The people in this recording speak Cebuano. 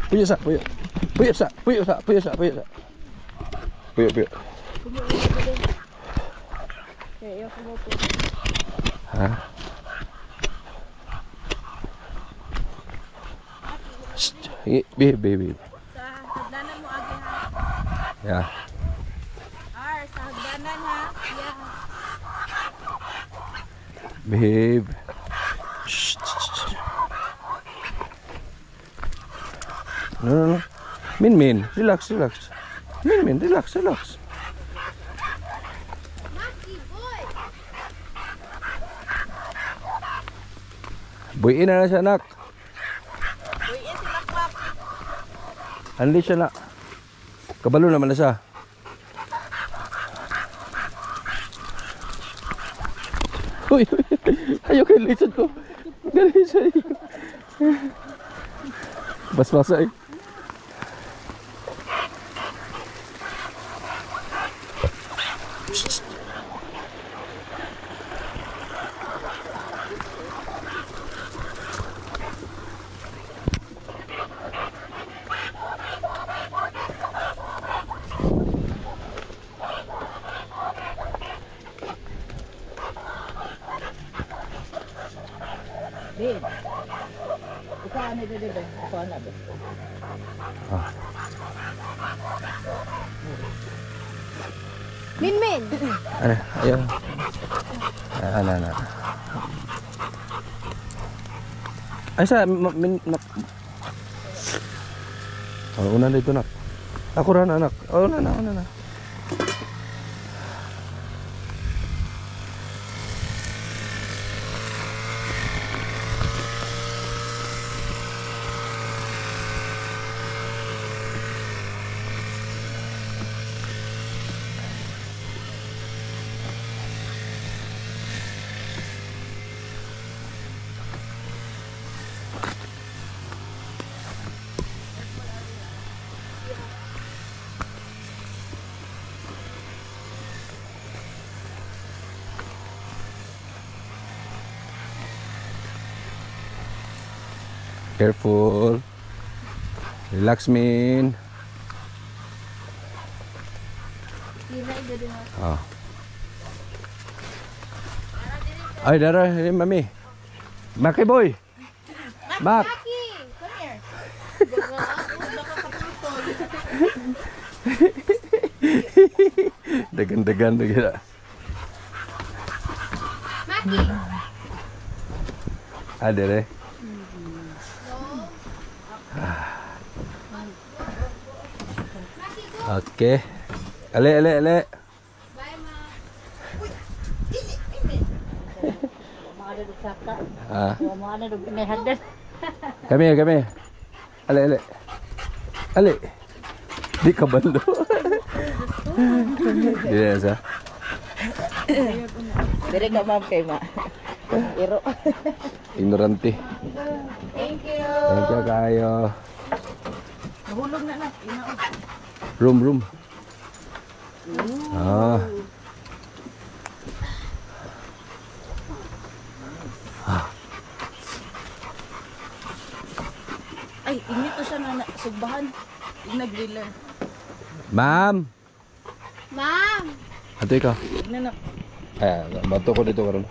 Puyo sa, puyo. Puyo sa, puyo sa, puyo sa, puyo sa. Puyo, puyo. Ha? Shh, behave, behave, behave. Sa hagdanan mo agi ha. Yeah. R, sa hagdanan ha. Yeah. Behave. Shh, shh, shh. No, no, no. Min, Min, relax, relax. Min, Min, relax, relax. Maki, boy. Buyin na na siya, anak. Buyin si Makmak. Unleash siya na. Kabalo naman na siya. Uy, uy. Ayaw kay lisod ko. Galing siya. Basbasa eh. Babe. Ikaw ano dito ba? Ikaw na ba? Ah. Min Min. Ano, ayaw. Ano, ano, ano. Ay, sa, min, nak. Oh, una dito, nak. Ako rin, anak. Oh, una na, una na. Careful. Relax, Min. Oh. Ay, dara, hey, mami. Maki boy. Mak. Maki, come here. Dagan-dagan dagan. Maki. Ah, dere. Okay. Ale, ale, ale. Bye, ma. Ah. Kami, kami. Ale, ale. Ale. Di ka balo. Di na sa. Dire ka ma'am kay ma. Iro. Ignorante. Thank you. Thank you kayo. Nahulog na na. Inaog. Room, room. Ah. Ay, init to siya nga na sugbahan. Igna griller. Ma'am. Ma'am. Ato ikaw. Igna na. Ay, bato ko dito karon.